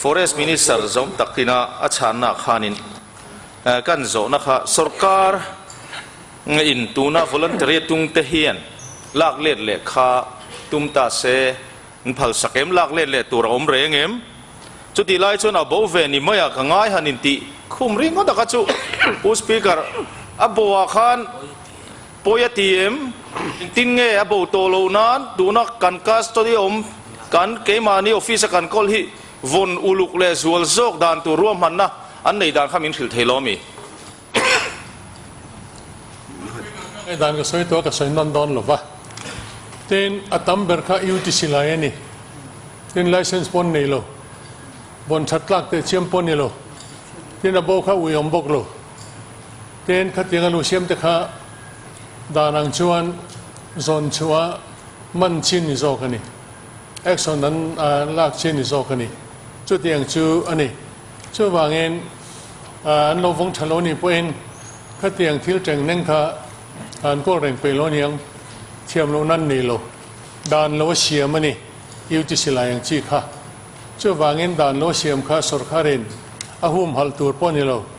Forest Minister zawm takina a chhanna khanin kan zawhna kha sorkar in tuna voluntary tungte hian lak let leh kha tum ta se an phal sak em, lak let leh tur a awm reng em? Chutih lai chuan a bo ve ni maia ka ngai han intih khum ringawt a kha chu Pu Speaker a bo ah khan Pawi a ti em? Engtin nge a bo tawh loh nan tuna kan custody awm kan keimahni office a kan kawl hi vawn uluk leh zual zawk dan tur ruahmanna an nei dan kha min hrilh thei lo ami? Hei dan ka sawi tawh a, ka sawi nawn dawn lo va. Tin, a tam ber kha UTC lai a ni. Tin, license pawn nei lo. Vawn that tlak teh chiam pawh ni lo. Tin, a bo kha ui awm bawk lo. Tin, khatiang a lu siam te kha dan ang chuan zawn chhuah man chin ni zawk a ni. Action an lak chin ni zawk a ni. Chutiang chu a ni. Chuvangin an lo vawng tha lo ni pawhin khatiang thil teng neng kha an kawl reng peih lo aniang thiam loh nan nei lo. Dan lo a siam a ni UTC lai ang chi kha. Chuvangin dan lo siam kha sorkharin a humhalh tur pawh a ni lo.